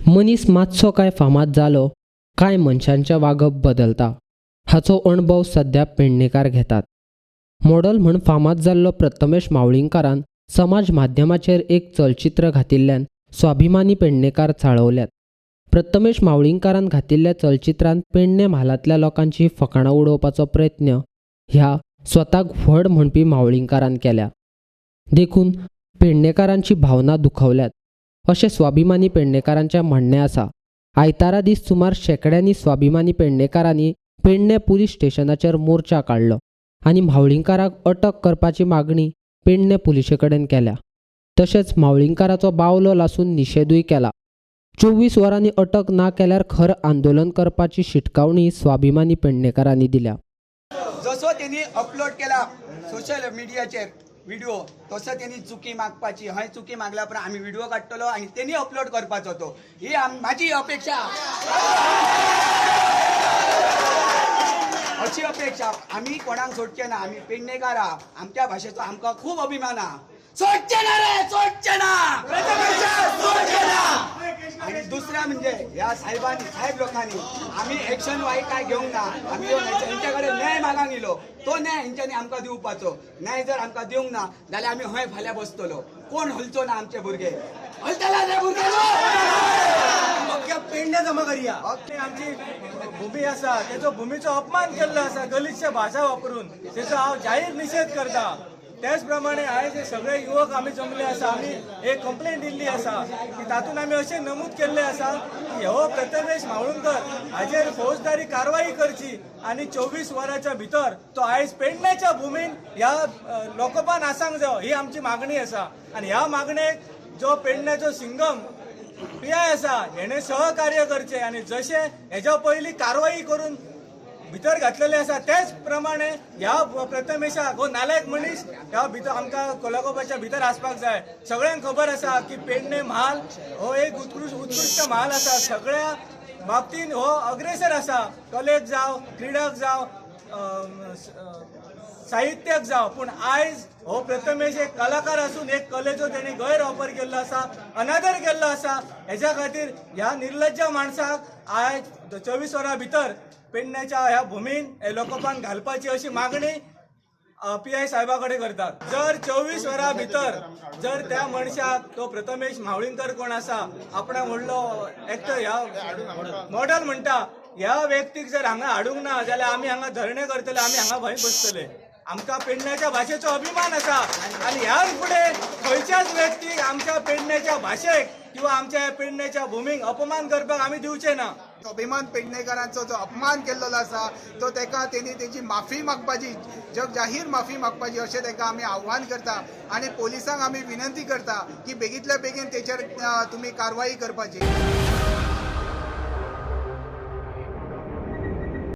मनीस मातसो काय फामाद जालो काय मनशांचें वागप बदलता हाचो अणभव सध्या पेडणेकार घेतात. मॉडल म्हूण फामाद जाल्लो प्रथमेश म्हावळींगकारान समाज माध्यमाचेर एक चलचित्र घातिल्ल्यान स्वाभिमानी पेडणेकार चाळवल्यात. प्रथमेश म्हावळींगकारान घातिल्ल्या चलचित्रांत पेडणे म्हालांतल्या लोकांची फकाणां उडोवपाचो प्रयत्न ह्या स्वताक व्हड म्हणपी म्हावळींगकारान केल्या, देखून पेडणेकारांची भावना दुखवल्यात अशें स्वाभिमानी पेडणेकारांचें म्हणणें आसा. आयतारा दीस सुमार शेंकड्यांनी स्वाभिमानी पेडणेकारांनी पेडणे पुलीस स्टेशनाचेर मोर्चा काडलो आनी म्हावळींगकाराक अटक करपाची मागणी पेडणे पुलिशे कडेन केल्या. तशेंच म्हावळींगकाराचो बावलो लासून निशेधूय केला. 24 वरांनी अटक ना केल्यार खर आंदोलन करपाची शिटकावणी स्वाभिमानी पेडणेकारांनी दिल्या. जसो त्यांनी अपलोड केला सोशल मिडियाचेर व्हिडिओ, तसो त्यांनी चुकी मागपाची. हय, चुकी मागल्या उपरांत आमी व्हिडिओ काडटलो आनी तेणी अपलोड करपाचो तो, ही माझी अपेक्षा, अशी अपेक्षा. आमी कोणाक सोडचे ना. आमी पेडणेकार आहा, आमच्या भाशेचो आमकां खूब अभिमान आहा. सोडचे ना रे, सोडचे ना, सोडचे ना. आणि दुसऱ्या म्हणजे ह्या साहेबांनी, साहेब लोकांनी आमी एक्शन वाईट काय घेवंक ना. आमी हेंच्या कडेन न्याय मागांक येयलो, तो न्याय हेंच्यांनी आमकां दिवपाचो. न्याय जर आमकां दिवंक ना जाल्यार आमी हय फाल्यां बसतलो. कोण हलचो ना, आमचे भुरगे हलतले रे भुरगे. अख्ख्या पेडण्या जमा करया. आमची भूमी आसा तेजो भुमीचो अपमान केल्लो आसा गलिच्छ भाशा वापरून, तेजो हांव जाहीर निशेध करता. त्याच प्रमाणे आयज हे सगळे युवक आमी जमले आसा. आमी एक कंप्लेन दिल्ली आसा की तातूंत आमी अशें नमूद केल्लें आसा की हो प्रथमेश म्हावळुंकर हाजेर फौजदारी कारवाई करची आनी 24 वरांच्या भितर तो आयज पेडण्याच्या भुमीन ह्या लोकोपान आसांक जायो, ही आमची मागणी आसा. आनी ह्या मागणेक जो पेडण्याचो सिंगम पीआय आसा हेणे सहकार्य करचे आनी जशें हेच्या पयलीं कारवाई करून भितर घातलेले आसा तेच प्रमाणे ह्या प्रथमेशाक, हो नालायक मनीस ह्या भितर आमकां कोलाकोपाच्या भितर आसपाक जाय. सगळ्यांक खबर आसा की पेडणे म्हाल हो एक उत्कृश्ट म्हाल आसा. सगळ्या बाबतीन हो अग्रेसर आसा, कलेक जावं, क्रिडाक जावं, साहित्याक जावं. पूण आयज हो प्रथमेश एक कलाकार आसून एक कलेचो तेणी गैरवापर केल्लो आसा, अनादर केल्लो आसा. हेच्या खातीर ह्या निर्लज्ज माणसाक आयज 24 वरां भितर पेडण्याच्या ह्या भुमीन लोकोपान घालपाची अशी मागणी पीआय साहेबा कडेन करतात. जर 24 वरां भितर जर त्या मनशाक, तो प्रथमेश म्हावळींकर कोण आसा, आपणा व्हडलो एक्टर, ह्या मॉडल म्हणटा, ह्या व्यक्तीक जर हांगा हाडूंक ना जाल्यार आमी हांगा धरणे करतले, आमी हांगा भंय बसतले. आमकां पेडण्याच्या भाशेचो अभिमान आसा आनी ह्या फुडें खंयच्याच व्यक्तीक आमच्या पेडण्याच्या भाशेक किंवा आमच्या पेडण्याच्या भुमीक अपमान करपाक आमी दिवचे ना. अभिमान पेडणेकारांचो जो अपमान केल्लो आसा तो तेका तेणी तेजी माफी मागपाची, जग जाहीर माफी मागपाची अशें तेका आमी आव्हान करता आनी पोलिसांक आमी विनंती करता की बेगींतल्या बेगीन तेचेर तुमी कारवाई करपाची.